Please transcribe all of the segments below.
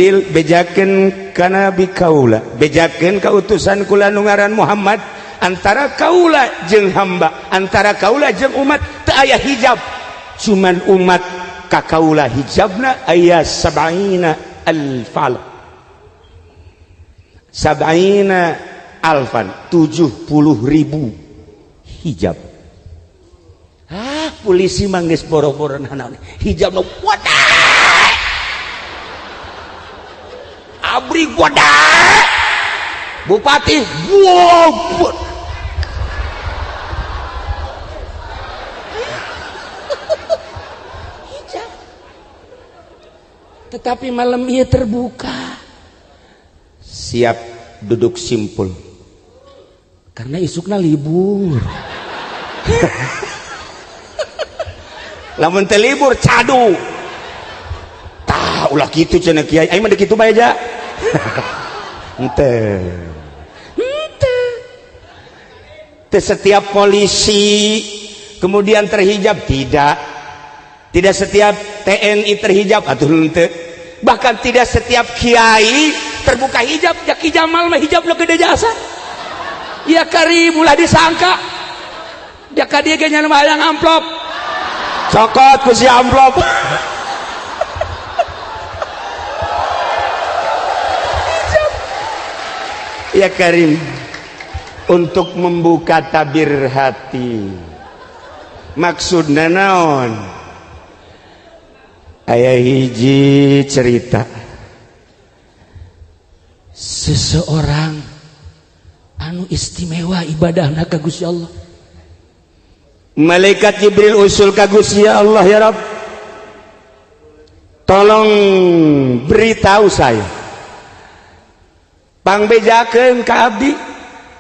Bejakeun ka nabi kaula, bejakeun ka utusan kula nu ngaran Muhammad, antara kaula jeung hamba, antara kaula jeung umat teu aya hijab, cuman umat ka kaula hijabna aya sab'ina alfal, sab'ina alfan, 70.000 hijab. Ah, polisi mah geus boro-boro nanaon hijabna, wadah abri, wadah bupati, wow. Hijab. Tetapi malam ia terbuka, siap duduk simpul karena isukna libur. Lamun teh libur cadu tah, ulah kitu cenah kiai, aing mah kitu bae aja. Henteu, henteu. Teu setiap polisi kemudian terhijab, tidak. Tidak setiap TNI terhijab atuh, henteu. Bahkan tidak setiap kiai terbuka hijab. Ya Ki Jamal mah hijab nu gede jasa. Ya karim, ulah disangka. Ya ka dieu ge nya hayang amplop. Cokot ku si amplop. Ya Karim, untuk membuka tabir hati, maksudna naon? Aya hiji cerita seseorang anu istimewa ibadahna ka Gusti Allah. Malaikat Jibril usul ka Gusti Allah, ya Rabb, tolong beritahu saya, pangbejakeun ka abdi,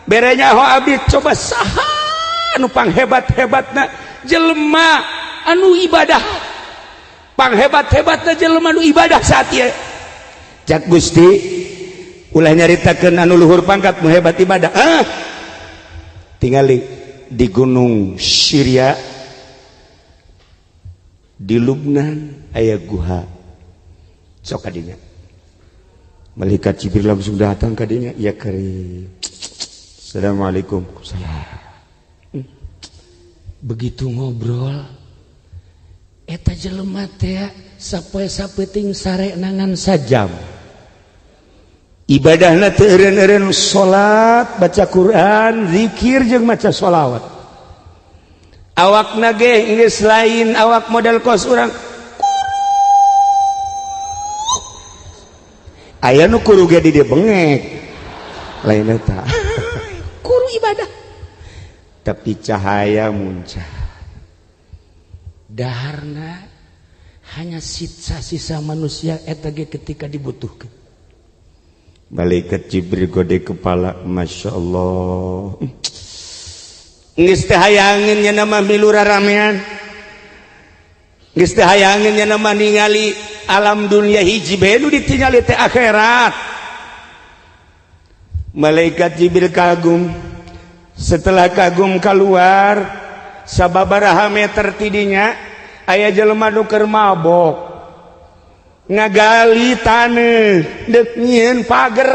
bere nyaho abdi, coba saha anu panghebat-hebatna jelema anu ibadah, panghebat-hebatna jelema anu ibadah saat ieu. Cak Gusti, ulah nyaritakeun anu luhur pangkat nu hebat ibadah. Ah, tingali di gunung Syria, di Lubnan aya guha, sok kadinya. Malaikat Jibril langsung datang kadinya. Ya Karim, assalamualaikum. Salam. Begitu ngobrol eta jelema teh sapoe sapeuting sare nangan sajam, ibadahna teu eureun-eureun, salat, baca Quran, zikir jeung maca sholawat. Awakna ge geus lain awak model kos urang. Aya nu kuru ge di dieu bengek, lain eta kuru ibadah, tapi cahaya muncah, daharna hanya sisa-sisa manusia eta ge ketika dibutuhkan. Malaikat Jibril gode kepala, masya Allah, geus teu hayangin nya nama milu raramean, geus teu hayangin nya nama ningali alam dunia, hiji bae nu ditingali teh akhirat. Malaikat Jibril kagum. Setelah kagum keluar, sababaraha meter tidinya aya jelema nu keur mabok ngagali taneuh deuk nyieun pager.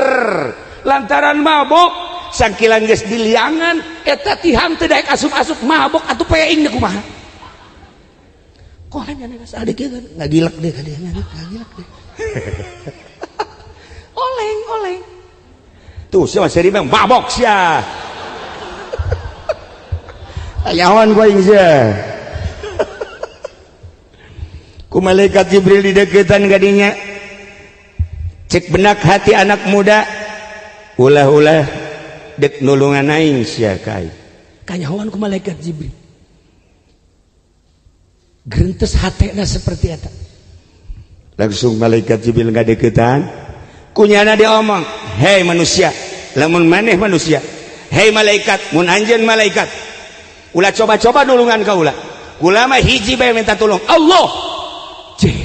Lantaran mabok, sangkilan geus diliangan eta tihang teu daek asup-asup, mabok atuh, peing deui kumaha. Kolem nya adik kan ngagilek deh kadieu, ngagilek deh. Oleng oleng tuh sia seri bang mabok sia. Ayawan gua aing sia. Ku malaikat Jibril dideketan kadinya. Cek benak hati anak muda, ulah-ulah dek nulungan aing sia kai. Kanyahoan ku malaikat Jibril, gerentes hatena seperti eta. Langsung malaikat Jibril ngadeketan, kunyana diomong, hei manusia, lamun maneh manusia, hei malaikat, mun anjeun malaikat, ulah coba-coba nulungan kaula, kula mah hiji bae minta tolong, Allah. Cek,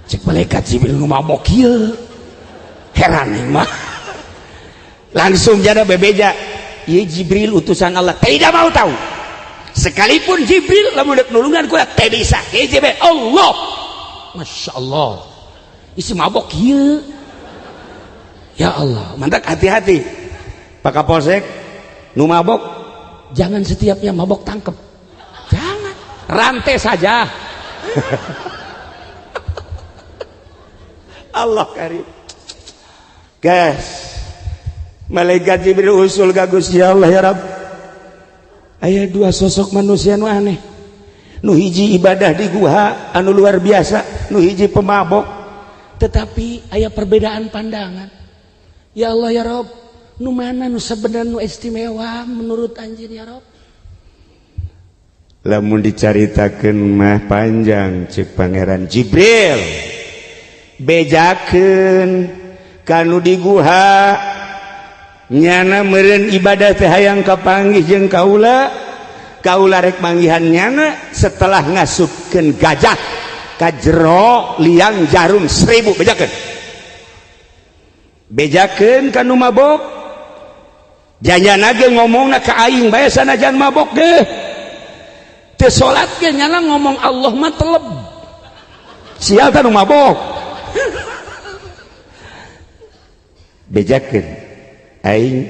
cek malaikat Jibril, nu mabok ieu, heran aing mah. Langsung jada bebeja, ieu Jibril utusan Allah, tidak mau tahu, sekalipun Jibril lamun dek nulungan kula teu bisa, hiji bae, Allah. Masya Allah. Isi mabok kieu. Ya Allah, mantap hati-hati. Pak Kapolsek, nu mabok jangan setiapnya mabok tangkep. Jangan, rantai saja. Allah karim. Guys, malaikat Jibril usul ka Gusti Allah, ya Rabb. Aya dua sosok manusia nu aneh. Nu hiji ibadah di guha anu luar biasa, nu hiji pemabok. Tetapi aya perbedaan pandangan. Ya Allah ya Rabb, nu mana nu sebenarnya nu istimewa menurut anjeun ya Rabb? Lamun dicaritakeun mah panjang cek Pangeran Jibril. Bejakeun kanu di guha nyana meureun ibadah teh hayang kapanggih jeung kaula, kaula rek manggihan nyana setelah ngasupkeun gajah ka jero liang jarum 1000. Bejakeun, bejakeun kanu mabok, janyana ge ngomongna ka aing bae sanajan mabok ge teu salat ge nyana ngomong Allah mah teleb, sial tah nu mabok. Bejakeun aing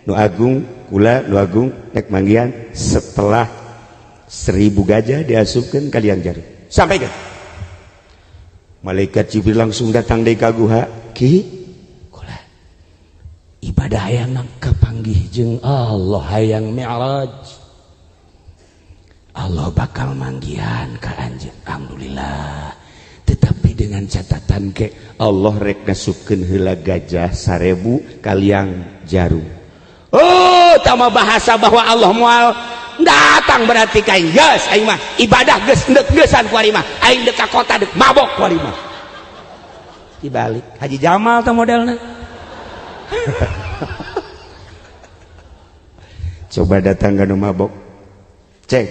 nu agung, kula nu agung rek manggihan setelah 1000 gajah diasupkeun ka liang jarum. Sampaikan. Malaikat Jibril langsung datang deui ka guha, ki kula ibadah hayang kapanggih jeung Allah, hayang mi'raj. Allah bakal manggihan ka anjeun. Alhamdulillah. Tetapi dengan catatan ke Allah rek ngasupkeun heula gajah 1000 ka liang jarum. Oh, tama bahasa bahwa Allah moal datang berarti ka aing geus aing mah ibadah geus endek geusan ku ari mah aing deuk ka kota deuk mabok ku ari mah. Dibalik Haji Jamal teh modelna. Coba datang ka nu mabok. Ceng,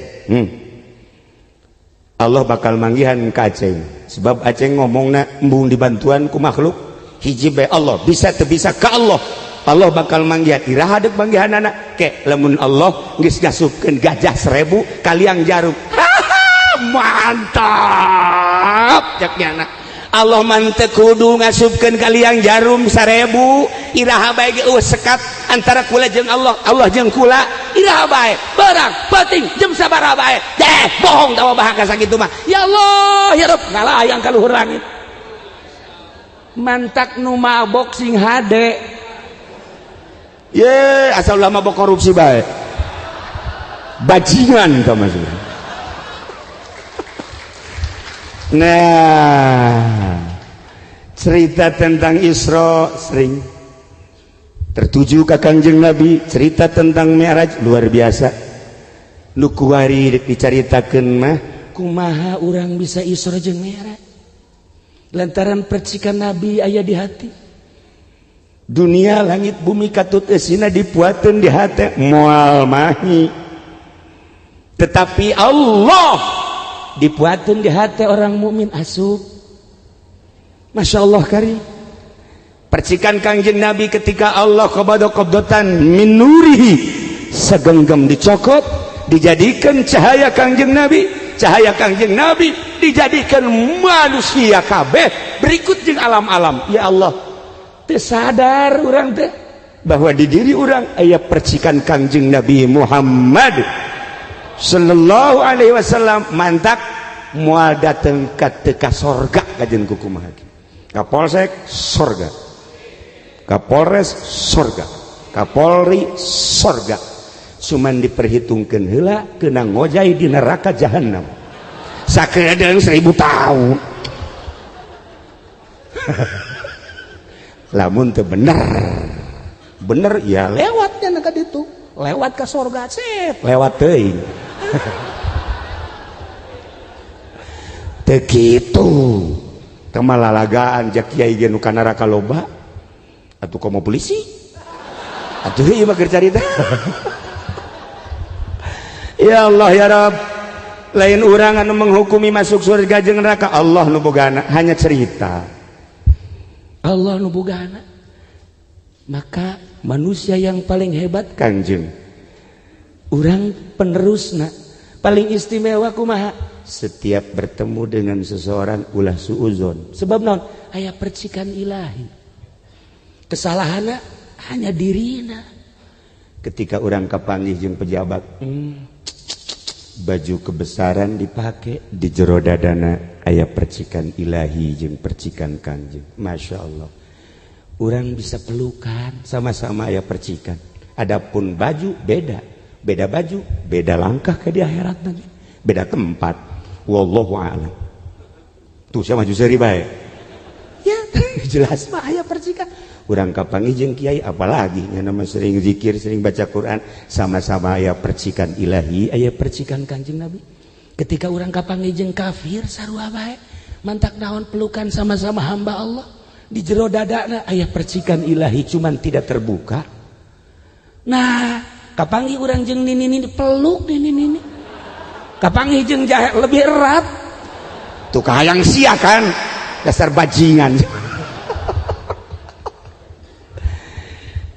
Allah bakal manggihan ka Aceng. Sebab Aceng ngomongna embung dibantuan ku makhluk hiji bae Allah bisa teu bisa ka Allah. Allah bakal manggihan iraha deuk manggihanana ke lamun Allah geus ngasupkeun gajah 1000 ka liang jarum. Mantap cek nyana. Allah mah teu kudu ngasupkeun ka liang jarum 1000, iraha bae ge eueuh sekat antara kula jeung Allah, Allah jeung kula iraha bae berang penting jam sabaraha bae deh bohong tawa bahasa sakitu mah. Ya Allah ya Rabb ngalayang ka luhur langit. Mantak nu mabok sing hade. Ye asal ulah mabok korupsi bae. Bajingan tah maksudna. Nah, cerita tentang Isra sering tertuju ke Kangjeng Nabi, cerita tentang Mi'raj luar biasa. Nu kuari dicaritakeun mah kumaha urang bisa Isra jeung Mi'raj? Lantaran percikan Nabi aya di hati. Dunia langit bumi katut eusina dipuateun di hati moal mahi. Tetapi Allah dipuateun di hati orang mukmin asup. Masya Allah kari. Percikan Kangjeng Nabi ketika Allah qabada qabdatan min nurihi, segenggam dicokot dijadikan cahaya Kangjeng Nabi, cahaya Kangjeng Nabi dijadikan manusia kabeh berikut jeung alam-alam. Ya Allah, teu sadar urang teh bahwa di diri urang aya percikan Kangjeng Nabi Muhammad sallallahu alaihi wasallam. Mantak moal dateng ka teu ka sorga kajeun kumaha. Kapolsek sorga, Kapolres sorga, Kapolri sorga, cuman diperhitungkeun heula kena ngojay di neraka jahanam sakedeung 1000 tahun. Lamun teu bener bener ya lewatnya ka ditu, lewat ka sorga sip, lewat teuing. Teu kitu teu malalagaan jak kiai ge nu ka neraka loba atuh komo polisi atuh ieu mah keur carita. Ya Allah ya Rabb, lain urang anu menghukumi masuk surga jeung neraka, Allah nu bogana, hanya cerita Allah nu bogana. Maka manusia yang paling hebat Kangjeng, urang penerusna. Paling istimewa kumaha? Setiap bertemu dengan seseorang ulah suuzon. Sebab naon? Aya percikan ilahi. Kesalahanna hanya dirina. Ketika orang kapanggih jeung pejabat, baju kebesaran dipakai, di jero dadana aya percikan ilahi jeung percikan Kangjeng. Masya Allah. Orang bisa pelukan, sama-sama aya percikan. Adapun baju beda, beda baju, beda langkah ke di akhirat nanti, beda tempat. Wallahu a'lam. Tuh saya maju seri bae. Ya, jelas mah aya percikan. Urang kapanggih jeung kiai, apalagi nya nama sering zikir, sering baca Quran, sama-sama aya percikan ilahi, aya percikan Kanjeng Nabi. Ketika urang kapanggih jeung kafir, sarua bae. Mantak naon, pelukan, sama-sama hamba Allah. Di jero dadana aya percikan ilahi, cuman tidak terbuka. Nah, kapanggih urang jeung nini nini, peluk nini nini. Kapanggih jeung jahe lebih erat. Tuh kahayang sia kan, dasar bajingan.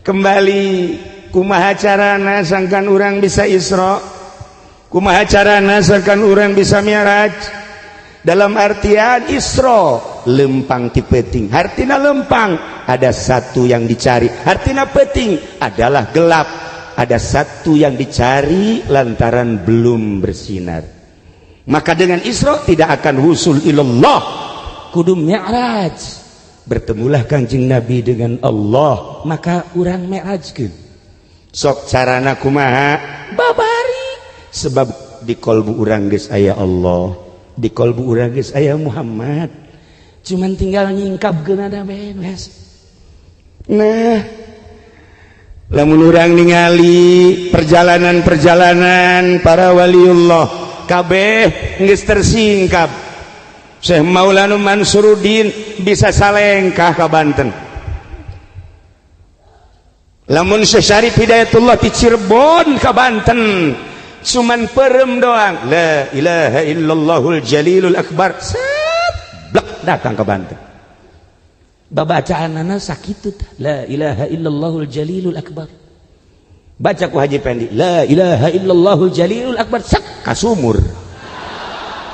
Kembali, kumaha carana sangkan urang bisa Isra, kumaha carana sangkan urang bisa Mi'raj? Dalam artian Isra lempang ti peuting. Hartina lempang, ada satu yang dicari. Hartina peuting adalah gelap, ada satu yang dicari lantaran belum bersinar. Maka dengan Isra tidak akan wusul ilallah, kudu Mi'raj. Bertemulah Kanjeng Nabi dengan Allah, maka urang Mi'rajkeun. Sok carana kumaha? Babari, sebab di kolbu urang geus aya Allah, di kolbu urang geus aya Muhammad, cuman tinggal nyingkapkeun ada beres. Nah, lamun urang ningali perjalanan-perjalanan para waliullah, kabeh geus tersingkap. Syekh Maulana Mansuruddin bisa salengkah ke Banten. Lamun Syekh Syarif Hidayatullah di Cirebon ke Banten, cuman perem doang, la ilaha illallahul jalilul akbar, set blak datang ke Banten. Babacaanana sakitu, la ilaha illallahul jalilul akbar. Baca ku Haji Pendi, la ilaha illallahul jalilul akbar, sak kasumur.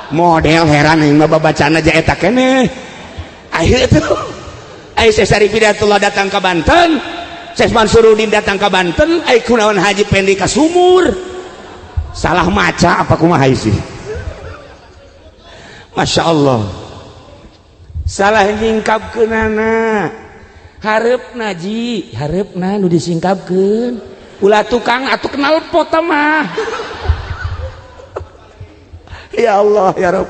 Model heran yang mah babacaan aja eta keneh. Akhir itu ayo Syekh Syarif Hidayatullah datang ke Banten, Syekh Mansuruddin datang ke Banten, ayo kunaon Haji Pendi ka sumur? Salah maca apa kumaha sih? Masya Allah, salah nyingkapkeunana. Hareup ji, hareupna nu disingkapkeun, ulah tukang atuh kenal pot mah. Ya Allah, ya Rob.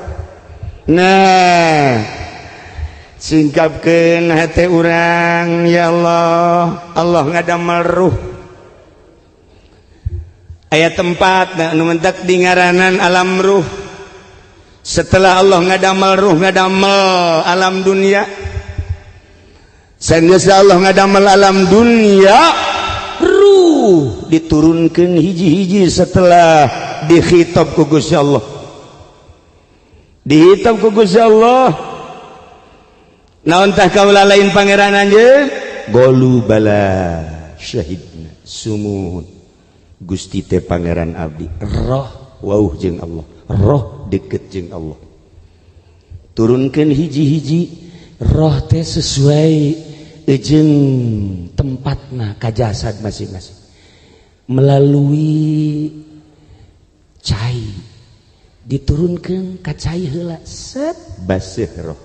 Nah, singkapkeun hati urang, ya Allah. Allah ngadamel ruh, aya tempat nah, nu mentak di ngaranan alam ruh. Setelah Allah ngadamel ruh, ngadamel alam dunia. Sanggeus Allah ngadamel alam dunia, ruh diturunkan hiji-hiji. Setelah dikhitab ku Gusti Allah, dikhitab ku Gusti Allah, naon tah? Kaula lain pangeran anjeun? Qalu bala syahidna. Sumuhun, Gusti teh pangeran abdi. Roh wauh jeung Allah, roh deket jeung Allah. Turunkan hiji-hiji roh teh sesuai jeung tempatna ka jasad masing-masing melalui cai. Diturunkan ka cai heula, set, baseuh roh.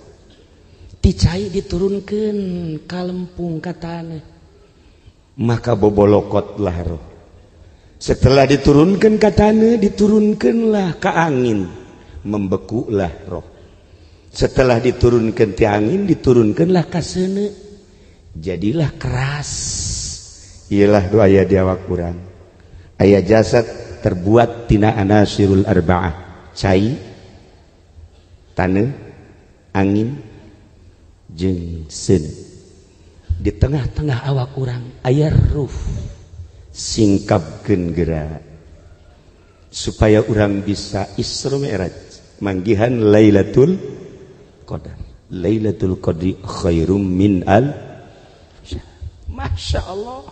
Ti cai diturunkan ka lempung, ka tanah, maka bobolokotlah roh. Setelah diturunkan ke tanah, diturunkanlah ke angin, membekulah roh. Setelah diturunkan ti angin, diturunkanlah ka seuneu, jadilah keras. Iyalah doa aya di awak urang, aya jasad terbuat tina anasirul arba'ah, cai, tanah, angin jeung seuneu. Di tengah-tengah awak urang aya ruh. Singkapkeun geura supaya urang bisa Isra Mi'raj, manggihan Lailatul Qadar. Lailatul Qadri khairum min al Masya Allah.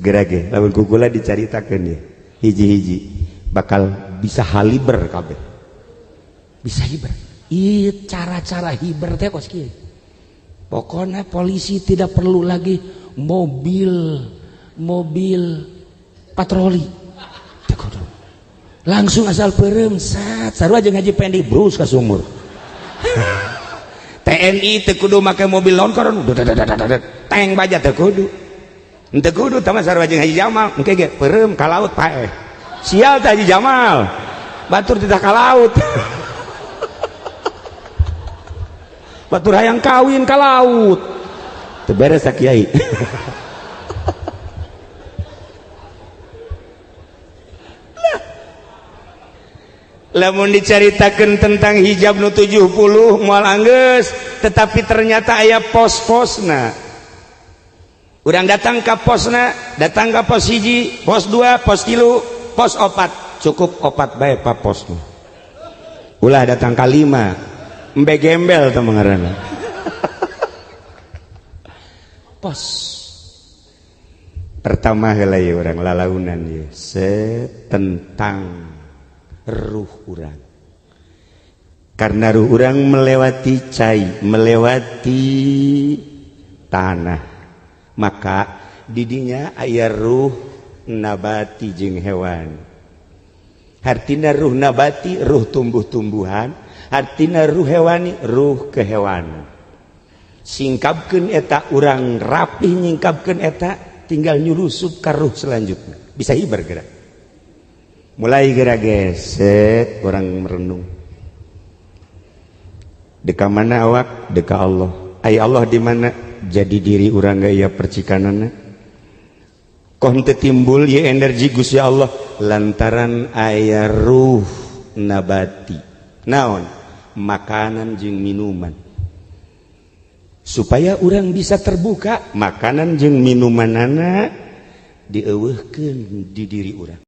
Geura ge lamun ku kula dicaritakeun ya hiji-hiji. Bakal bisa haliber kabeh. Bisa hiber. Ieu cara-cara hiber teh kos kieu. Pokoknya polisi tidak perlu lagi mobil mobil patroli. Teu kudu. Langsung asal peureum sat sarua jeung Haji Pendi brus ka sumur. TNI teu kudu make mobil lawan koron tank baja teu kudu. Teu kudu tama sarua jeung Haji Jamal engke ge peureum ka laut paeh. Sial teh Haji Jamal. Batur tidak ka laut. Batur hayang kawin ka laut. Teu beres kiai. Lamun dicaritakeun tentang hijab nu 70 moal anggeus, tetapi ternyata aya pos-posna. Urang datang ka posna, datang ka pos 1, pos 2, pos 3, pos 4. Cukup 4 bae pa posna. Ulah datang ka 5. Embe gembel teh ngaranna. Pos. Pertama heula ieu urang lalaunan ieu tentang ruh urang. Karena ruh urang melewati cai, melewati tanah, maka didinya aya ruh nabati jeung hewan. Hartina ruh nabati ruh tumbuh-tumbuhan, hartina ruh hewani ruh kehewanan. Singkapkeun eta urang rapih nyingkapkeun eta tinggal nyulusup ka ruh selanjutnya. Bisa hiber gerak. Mulai gerak gesek orang merenung. Deka mana awak? Deka Allah. Ay Allah di mana? Jadi diri urang gaya percikanana. Kon teu timbul ye energi Gusti Allah lantaran aya ruh nabati. Naon? Makanan jeung minuman. Supaya urang bisa terbuka, makanan jeung minumanana dieuweuhkeun di diri urang.